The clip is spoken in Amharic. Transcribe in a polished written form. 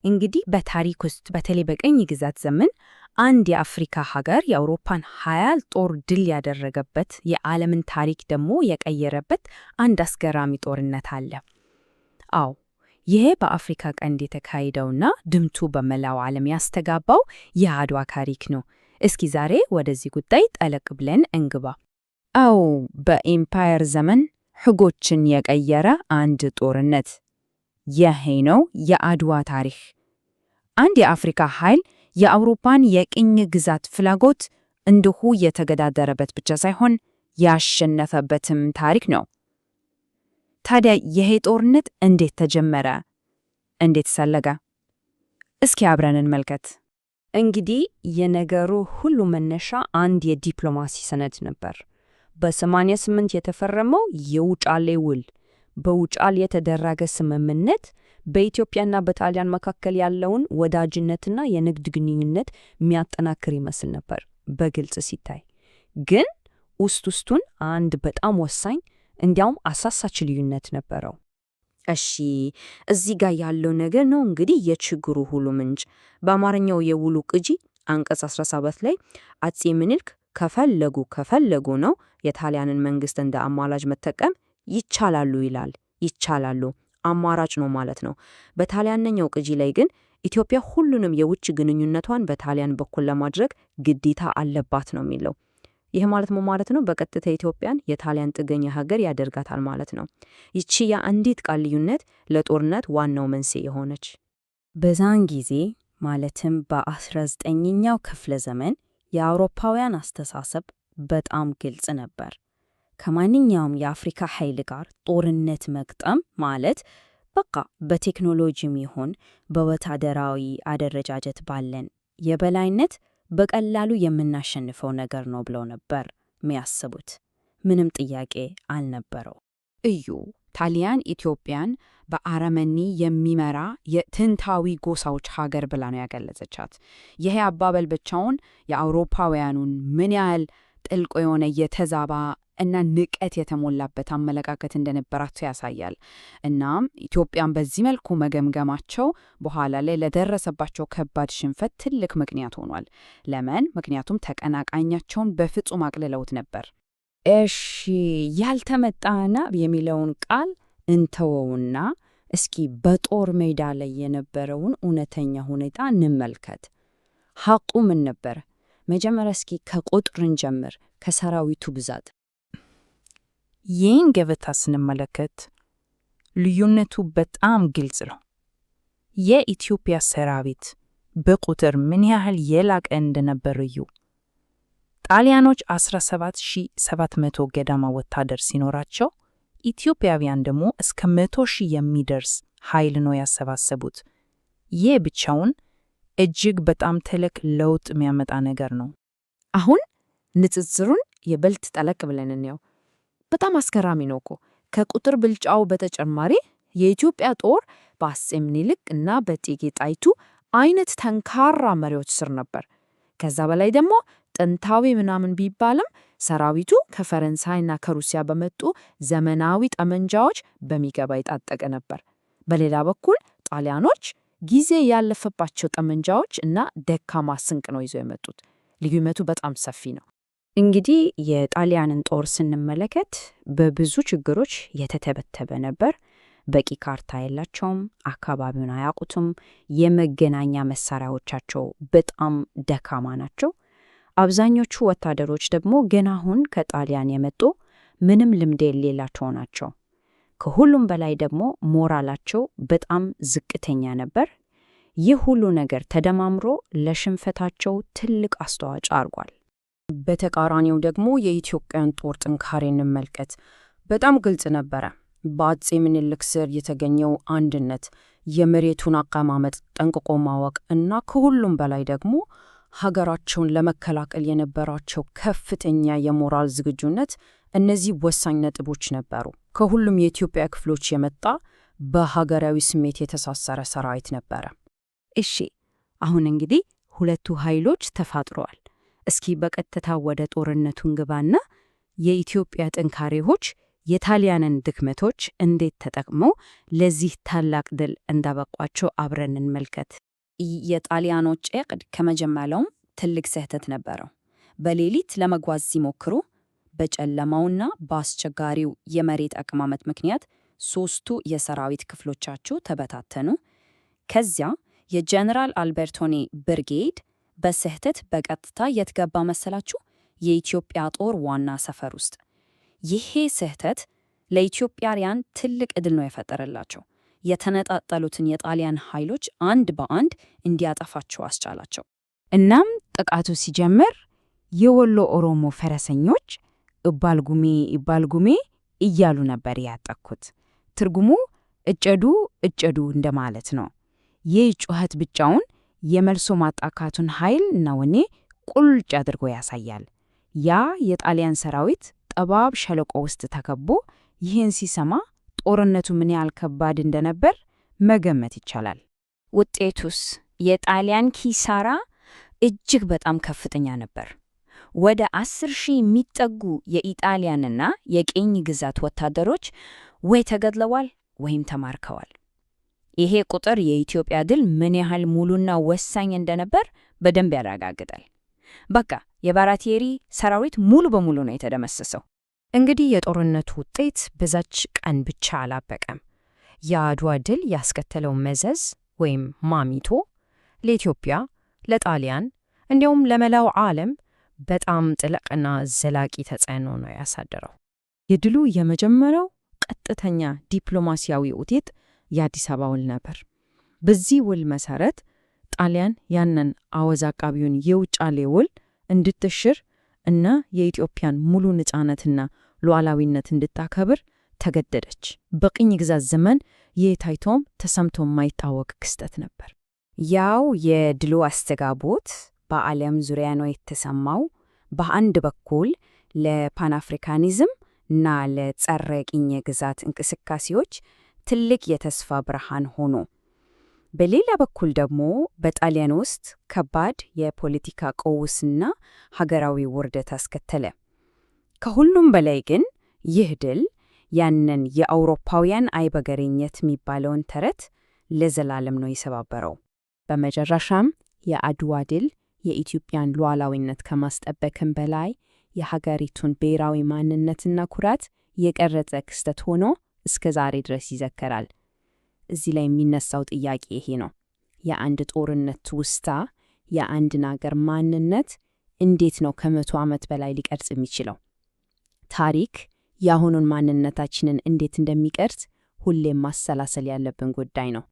እንግዲህ በታሪክ ውስጥ በተለይ በቅኝ ግዛት ዘመን አንድ የአፍሪካ ሀገር የአውሮፓን ሀያል ጦር ድል ያደረገበት፣ የዓለምን ታሪክ ደግሞ የቀየረበት አንድ አስገራሚ ጦርነት አለ። አዎ፣ ይሄ በአፍሪካ ቀንድ የተካሄደውና ድምፁ በመላው ዓለም ያስተጋባው የአድዋ ታሪክ ነው። እስኪ ዛሬ ወደዚህ ጉዳይ ጠለቅ ብለን እንግባ። አዎ፣ በኢምፓየር ዘመን ሕጎችን የቀየረ አንድ ጦርነት። ይሄ ነው የአድዋ ታሪክ። አንድ የአፍሪካ ኃይል የአውሮፓን የቅኝ ግዛት ፍላጎት እንዲሁ የተገዳደረበት ብቻ ሳይሆን ያሸነፈበትም ታሪክ ነው። ታዲያ ይሄ ጦርነት እንዴት ተጀመረ? እንዴት ሰለገ? እስኪ አብረን እንመልከት። እንግዲህ የነገሩ ሁሉ መነሻ አንድ የዲፕሎማሲ ሰነድ ነበር። በ88 የተፈረመው የውጫሌ ውል። በውጫሌ የተደረገ ስምምነት በኢትዮጵያና በጣሊያን መካከል ያለውን ወዳጅነትና የንግድ ግንኙነት የሚያጠናክር ይመስል ነበር በግልጽ ሲታይ። ግን ውስጥ ውስጡን አንድ በጣም ወሳኝ፣ እንዲያውም አሳሳች ልዩነት ነበረው። እሺ፣ እዚህ ጋር ያለው ነገር ነው እንግዲህ የችግሩ ሁሉ ምንጭ። በአማርኛው የውሉ ቅጂ አንቀጽ 17 ላይ አፄ ምኒልክ ከፈለጉ ነው የጣሊያንን መንግስት እንደ አማላጅ መጠቀም ይቻላሉ ይላል። ይቻላሉ አማራጭ ነው ማለት ነው። በጣሊያንኛው ቅጂ ላይ ግን ኢትዮጵያ ሁሉንም የውጭ ግንኙነቷን በጣሊያን በኩል ለማድረግ ግዴታ አለባት ነው የሚለው። ይህ ማለት ምን ማለት ነው? በቀጥታ ኢትዮጵያን የጣሊያን ጥገኛ ሀገር ያደርጋታል ማለት ነው። ይቺ የአንዲት ቃል ልዩነት ለጦርነት ዋናው መንስኤ የሆነች። በዛን ጊዜ ማለትም በ19ኛው ክፍለ ዘመን የአውሮፓውያን አስተሳሰብ በጣም ግልጽ ነበር። ከማንኛውም የአፍሪካ ኃይል ጋር ጦርነት መግጠም ማለት በቃ በቴክኖሎጂም ይሁን በወታደራዊ አደረጃጀት ባለን የበላይነት በቀላሉ የምናሸንፈው ነገር ነው ብለው ነበር የሚያስቡት። ምንም ጥያቄ አልነበረው። እዩ፣ ጣሊያን ኢትዮጵያን በአረመኔ የሚመራ የጥንታዊ ጎሳዎች ሀገር ብላ ነው ያገለጸቻት። ይሄ አባባል ብቻውን የአውሮፓውያኑን ምን ያህል ጥልቅ የሆነ የተዛባ እና ንቀት የተሞላበት አመለካከት እንደነበራቸው ያሳያል። እናም ኢትዮጵያን በዚህ መልኩ መገምገማቸው በኋላ ላይ ለደረሰባቸው ከባድ ሽንፈት ትልቅ ምክንያት ሆኗል። ለምን? ምክንያቱም ተቀናቃኛቸውን በፍጹም አቅልለውት ነበር። እሺ፣ ያልተመጣና የሚለውን ቃል እንተወውና እስኪ በጦር ሜዳ ላይ የነበረውን እውነተኛ ሁኔታ እንመልከት። ሐቁ ምን ነበር? መጀመሪያ እስኪ ከቁጥር እንጀምር፣ ከሰራዊቱ ብዛት። ይህን ገበታ ስንመለከት ልዩነቱ በጣም ግልጽ ነው። የኢትዮጵያ ሰራዊት በቁጥር ምን ያህል የላቀ እንደነበር እዩ። ጣሊያኖች 17,700 ገደማ ወታደር ሲኖራቸው፣ ኢትዮጵያውያን ደግሞ እስከ 100,000 የሚደርስ ኃይል ነው ያሰባሰቡት። ይህ ብቻውን እጅግ በጣም ትልቅ ለውጥ የሚያመጣ ነገር ነው። አሁን ንጽጽሩን ይበልጥ ጠለቅ ብለን እንየው። በጣም አስገራሚ ነው እኮ። ከቁጥር ብልጫው በተጨማሪ የኢትዮጵያ ጦር በአፄ ምኒልክ እና በእቴጌ ጣይቱ አይነት ጠንካራ መሪዎች ስር ነበር። ከዛ በላይ ደግሞ ጥንታዊ ምናምን ቢባልም ሰራዊቱ ከፈረንሳይና ከሩሲያ በመጡ ዘመናዊ ጠመንጃዎች በሚገባ የታጠቀ ነበር። በሌላ በኩል ጣሊያኖች ጊዜ ያለፈባቸው ጠመንጃዎች እና ደካማ ስንቅ ነው ይዘው የመጡት። ልዩነቱ በጣም ሰፊ ነው። እንግዲህ የጣሊያንን ጦር ስንመለከት በብዙ ችግሮች የተተበተበ ነበር። በቂ ካርታ የላቸውም፣ አካባቢውን አያውቁትም፣ የመገናኛ መሳሪያዎቻቸው በጣም ደካማ ናቸው። አብዛኞቹ ወታደሮች ደግሞ ገና አሁን ከጣሊያን የመጡ ምንም ልምድ የሌላቸው ናቸው። ከሁሉም በላይ ደግሞ ሞራላቸው በጣም ዝቅተኛ ነበር። ይህ ሁሉ ነገር ተደማምሮ ለሽንፈታቸው ትልቅ አስተዋጽኦ አድርጓል። በተቃራኒው ደግሞ የኢትዮጵያን ጦር ጥንካሬ እንመልከት። በጣም ግልጽ ነበረ። በአፄ ምኒልክ ስር የተገኘው አንድነት፣ የመሬቱን አቀማመጥ ጠንቅቆ ማወቅ እና ከሁሉም በላይ ደግሞ ሀገራቸውን ለመከላከል የነበራቸው ከፍተኛ የሞራል ዝግጁነት፣ እነዚህ ወሳኝ ነጥቦች ነበሩ። ከሁሉም የኢትዮጵያ ክፍሎች የመጣ፣ በሀገራዊ ስሜት የተሳሰረ ሰራዊት ነበረ። እሺ፣ አሁን እንግዲህ ሁለቱ ኃይሎች ተፋጥረዋል። እስኪ በቀጥታ ወደ ጦርነቱ እንግባና የኢትዮጵያ ጥንካሬዎች የጣሊያንን ድክመቶች እንዴት ተጠቅመው ለዚህ ታላቅ ድል እንዳበቋቸው አብረን እንመልከት። የጣሊያኖች ዕቅድ ከመጀመሪያውም ትልቅ ስህተት ነበረው። በሌሊት ለመጓዝ ሲሞክሩ በጨለማውና በአስቸጋሪው የመሬት አቀማመጥ ምክንያት ሦስቱ የሰራዊት ክፍሎቻቸው ተበታተኑ። ከዚያ የጀነራል አልበርቶኒ ብርጌድ በስህተት በቀጥታ የት ገባ መሰላችሁ? የኢትዮጵያ ጦር ዋና ሰፈር ውስጥ። ይሄ ስህተት ለኢትዮጵያውያን ትልቅ ዕድል ነው የፈጠረላቸው። የተነጣጠሉትን የጣሊያን ኃይሎች አንድ በአንድ እንዲያጠፋቸው አስቻላቸው። እናም ጥቃቱ ሲጀምር የወሎ ኦሮሞ ፈረሰኞች እባልጉሜ እባልጉሜ እያሉ ነበር ያጠቁት። ትርጉሙ እጨዱ እጨዱ እንደማለት ነው። ይህ ጩኸት ብቻውን የመልሶ ማጥቃቱን ኃይል እና ወኔ ቁልጭ አድርጎ ያሳያል። ያ የጣሊያን ሰራዊት ጠባብ ሸለቆ ውስጥ ተከቦ ይህን ሲሰማ ጦርነቱ ምን ያህል ከባድ እንደነበር መገመት ይቻላል። ውጤቱስ? የጣሊያን ኪሳራ እጅግ በጣም ከፍተኛ ነበር። ወደ 10,000 የሚጠጉ የኢጣሊያንና የቅኝ ግዛት ወታደሮች ወይ ተገድለዋል ወይም ተማርከዋል። ይሄ ቁጥር የኢትዮጵያ ድል ምን ያህል ሙሉና ወሳኝ እንደነበር በደንብ ያረጋግጣል። በቃ የባራቲየሪ ሰራዊት ሙሉ በሙሉ ነው የተደመሰሰው። እንግዲህ የጦርነቱ ውጤት በዛች ቀን ብቻ አላበቀም። የአድዋ ድል ያስከተለው መዘዝ ወይም ማሚቶ ለኢትዮጵያ፣ ለጣሊያን እንዲያውም ለመላው ዓለም በጣም ጥልቅና ዘላቂ ተጽዕኖ ነው ያሳደረው። የድሉ የመጀመሪያው ቀጥተኛ ዲፕሎማሲያዊ ውጤት የአዲስ አበባ ውል ነበር። በዚህ ውል መሰረት ጣሊያን ያንን አወዛጋቢውን የውጫሌ ውል እንድትሽር እና የኢትዮጵያን ሙሉ ነፃነትና ሉዓላዊነት እንድታከብር ተገደደች። በቅኝ ግዛት ዘመን ይህ ታይቶም ተሰምቶም የማይታወቅ ክስተት ነበር። ያው የድሉ አስተጋቦት በዓለም ዙሪያ ነው የተሰማው። በአንድ በኩል ለፓንአፍሪካኒዝም እና ለጸረ ቅኝ ግዛት እንቅስቃሴዎች ትልቅ የተስፋ ብርሃን ሆኖ፣ በሌላ በኩል ደግሞ በጣሊያን ውስጥ ከባድ የፖለቲካ ቀውስና ሀገራዊ ውርደት አስከተለ። ከሁሉም በላይ ግን ይህ ድል ያንን የአውሮፓውያን አይበገሬነት የሚባለውን ተረት ለዘላለም ነው የሰባበረው። በመጨረሻም የአድዋ ድል የኢትዮጵያን ሉዓላዊነት ከማስጠበቅም በላይ የሀገሪቱን ብሔራዊ ማንነትና ኩራት የቀረጸ ክስተት ሆኖ እስከ ዛሬ ድረስ ይዘከራል። እዚህ ላይ የሚነሳው ጥያቄ ይሄ ነው። የአንድ ጦርነት ትውስታ የአንድን አገር ማንነት እንዴት ነው ከ100 ዓመት በላይ ሊቀርጽ የሚችለው? ታሪክ የአሁኑን ማንነታችንን እንዴት እንደሚቀርጽ ሁሌም ማሰላሰል ያለብን ጉዳይ ነው።